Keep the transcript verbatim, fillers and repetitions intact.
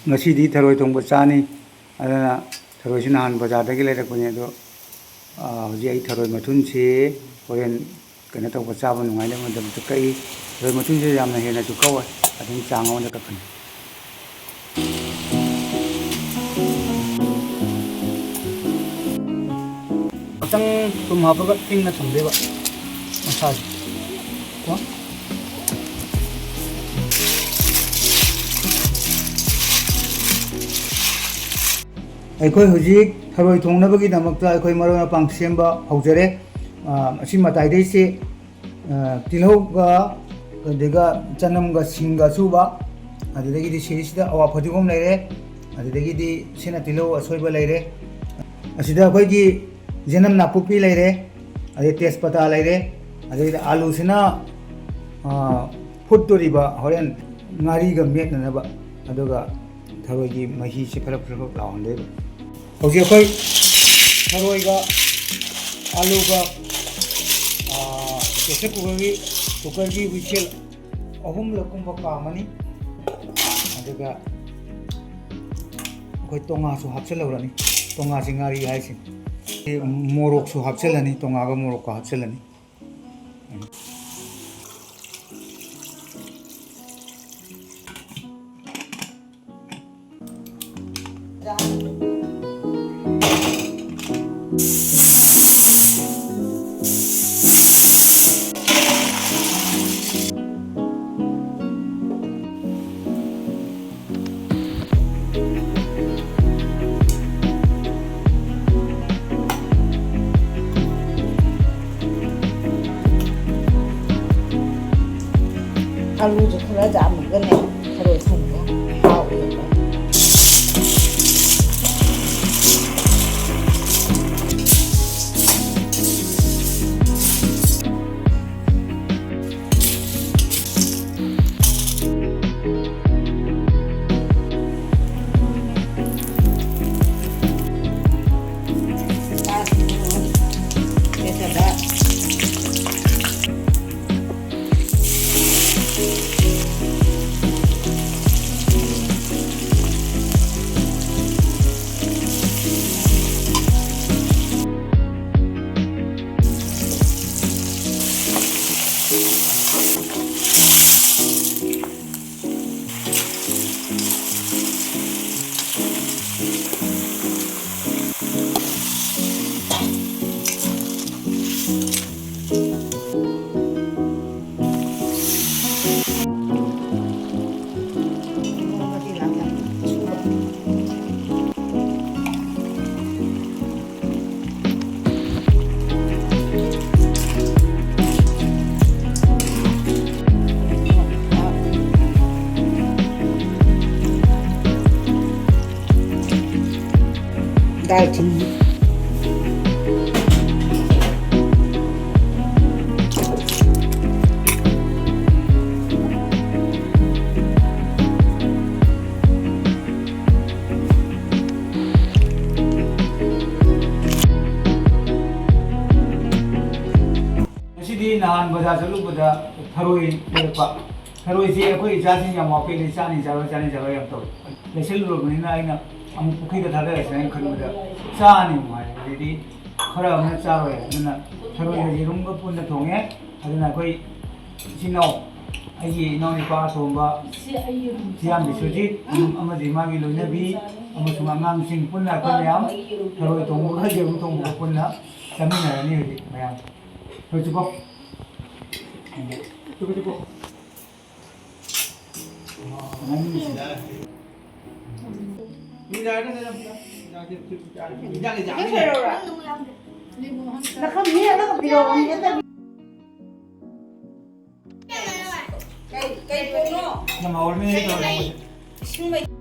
ꯉꯁꯤꯗꯤ ꯊꯔꯣꯏ ꯊꯣꯡꯕ ꯆꯥꯅꯤ꯫ ꯑꯗꯨꯅ ꯊꯔꯣꯏꯁꯤ ꯅꯍꯥꯟ ꯕꯖꯥꯔꯗꯒꯤ ꯂꯩꯔꯛꯄꯅꯦ꯫ ꯑꯗꯣ, ꯑ, ꯍꯧꯖꯤꯛ ꯑꯩ ꯊꯔꯣꯏ ꯃꯊꯨꯟꯁꯤ ꯍꯣꯔꯦꯟ ꯀꯩꯅꯣ ꯇꯧꯕ, ꯆꯥꯕ ꯅꯨꯡꯉꯥꯏꯅꯕꯒꯤꯗꯃꯛꯇ ꯀꯛꯏ꯫ ꯊꯔꯣꯏ ꯃꯊꯨꯟꯁꯦ ꯌꯥꯝꯅ ꯍꯦꯟꯅꯁꯨ ꯀꯛꯑꯣꯏ, ꯑꯗꯨꯝ ꯆꯥꯡ ꯑꯃꯗ ꯀꯛꯀꯅꯤ꯫ ꯈꯤꯇꯪ ꯊꯨꯝ ꯍꯥꯞꯄꯒ ꯏꯪꯅ ꯊꯝꯗꯣꯏꯕ ꯃꯁꯥꯁꯦ꯫ ꯀꯣ꯫ ꯑꯩꯈꯣꯏ ꯍꯧꯖꯤꯛ ꯊꯔꯣꯏ ꯊꯣꯡꯅꯕꯒꯤꯗꯃꯛꯇ ꯑꯩꯈꯣꯏ ꯃꯔꯣꯏ ꯃꯄꯥꯡ ꯁꯦꯝꯕ ꯍꯧꯖꯔꯦ꯫ ꯑ, ꯑꯁꯤ ꯃꯇꯥꯏꯗꯩꯁꯤ, ꯑ, ꯇꯤꯜꯍꯧꯒ, ꯑꯗꯨꯒ ꯆꯅꯝꯒ, ꯁꯤꯡꯒ ꯑꯁꯨꯕ, ꯑꯗꯨꯗꯒꯤꯗꯤ ꯁꯤꯁꯤꯗ ꯑꯋꯥ ꯐꯗꯤꯒꯣꯝ ꯂꯩꯔꯦ, ꯑꯗꯨꯗꯒꯤꯗꯤ ꯁꯤꯅ ꯇꯤꯜꯍꯧ ꯑꯁꯣꯏꯕ ꯂꯩꯔꯦ, ꯑꯁꯤꯗ ꯑꯩꯈꯣꯏꯒꯤ ꯆꯅꯝ ꯅꯥꯀꯨꯞꯄꯤ ꯂꯩꯔꯦ, ꯑꯗꯩ ꯇꯦꯖꯄꯇꯥ ꯂꯩꯔꯦ, ꯑꯗꯩꯗꯤ ꯑꯥꯂꯨꯁꯤꯅ, ꯑ, ꯐꯨꯠꯇꯣꯔꯤꯕ ꯍꯣꯔꯦꯟ ꯉꯥꯔꯤꯒ ꯃꯦꯠꯅꯅꯕ, ꯑꯗꯨꯒ ꯊꯔꯣꯏꯒꯤ ꯃꯍꯤꯁꯤ ꯐꯔꯛ ꯐꯔꯛ ꯂꯥꯎꯍꯟꯗꯣꯏꯕ꯫ ꯍꯧꯖꯤꯛ ꯑꯩꯈꯣꯏ ꯊꯔꯣꯏꯒ ꯑꯥꯂꯨꯒ, ꯑꯥ, pressure cookerꯒꯤ, cookerꯒꯤ whistle ꯑꯍꯨꯝꯂꯛꯀꯨꯝꯕ ꯀꯥꯝꯃꯅꯤ꯫ ꯑꯗꯨꯒ ꯑꯩꯈꯣꯏ ꯇꯣꯉꯥꯁꯨ ꯍꯥꯞꯆꯤꯜꯍꯧꯔꯅꯤ꯫ ꯇꯣꯉꯥꯁꯤ ꯉꯥꯔꯤ ꯍꯥꯏꯁꯤꯅꯤ꯫ ꯃꯣꯔꯣꯛꯁꯨ ꯍꯥꯞꯆꯤꯜꯂꯅꯤ, ꯇꯣꯉꯥꯒ ꯃꯣꯔꯣꯛꯀ ꯍꯥꯞꯆꯤꯜꯂꯅꯤ꯫ ꯑꯂꯨꯁꯨ ꯈꯔ ꯌꯥꯝꯃꯒꯅꯦ, ꯊꯔꯣꯏ ꯊꯣꯡꯕ ꯍꯥꯎꯋꯦꯕ꯫ ꯆꯥꯛ ꯊꯤꯟꯕꯤ꯫ ꯉꯁꯤꯗꯤ ꯅꯍꯥꯟ ꯕꯖꯥꯔ ꯆꯠꯂꯨꯕꯗ ꯊꯔꯣꯏ ꯂꯩꯔꯛꯄ꯫ ꯊꯔꯣꯏꯁꯦ ꯑꯩꯈꯣꯏ ꯏꯆꯥꯁꯤꯡ ꯌꯥꯝ ꯋꯥꯄꯦꯜꯂꯤ, ꯆꯥꯅꯤ ꯆꯥꯔꯣꯏ, ꯆꯥꯅꯤ ꯆꯥꯔꯣꯏ ꯌꯥꯝ ꯇꯧꯏ꯫ ꯂꯩꯁꯜꯂꯨꯔꯕꯅꯤꯅ ꯑꯩꯅ ꯑꯃꯨꯛ ꯄꯨꯈ꯭ꯔꯤꯗ ꯊꯥꯗꯔꯁꯤꯔꯥ ꯍꯥꯏꯅ ꯈꯟꯕꯗ ꯆꯥꯅꯤ ꯑꯃꯨꯛ ꯍꯥꯏ꯫ ꯑꯗꯩꯗꯤ ꯈꯔ ꯑꯃꯅ ꯆꯥꯔꯣꯏ ꯍꯥꯏ꯫ ꯑꯗꯨꯅ ꯊꯔꯣꯏꯒ ꯌꯦꯔꯨꯝꯒ ꯄꯨꯟꯅ ꯊꯣꯡꯉꯦ꯫ ꯑꯗꯨꯅ ꯑꯩꯈꯣꯏ ꯏꯆꯤꯟ ꯏꯅꯥꯎ, ꯑꯩꯒꯤ ꯏꯅꯥꯎꯅꯨꯄꯥ ꯑꯇꯣꯝꯕ, ꯊꯤꯌꯥꯝ ꯕꯤꯁ꯭ꯋꯖꯤꯠ, ꯑꯃꯗꯤ ꯃꯥꯒꯤ ꯂꯣꯏꯅꯕꯤ, ꯑꯃꯁꯨꯡ ꯑꯉꯥꯡꯁꯤꯡ ꯄꯨꯟꯅ ꯑꯩꯈꯣꯏ ꯃꯌꯥꯝ ꯊꯔꯣꯏ ꯊꯣꯡꯕꯒ ꯌꯦꯔꯨꯝ ꯊꯣꯡꯕꯒ ꯄꯨꯟꯅ ꯆꯥꯃꯤꯟꯅꯔꯅꯤ ꯍꯧꯖꯤꯛ ꯃꯌꯥꯝ꯫ ꯍꯧꯖꯤꯛꯀꯣ꯫ ꯀꯩ, ꯀꯩ ꯄꯣꯠꯅꯣ? ꯌꯥꯝ ꯍꯥꯎꯔꯅꯤ꯫ ꯏꯁꯤꯡ ꯃꯩ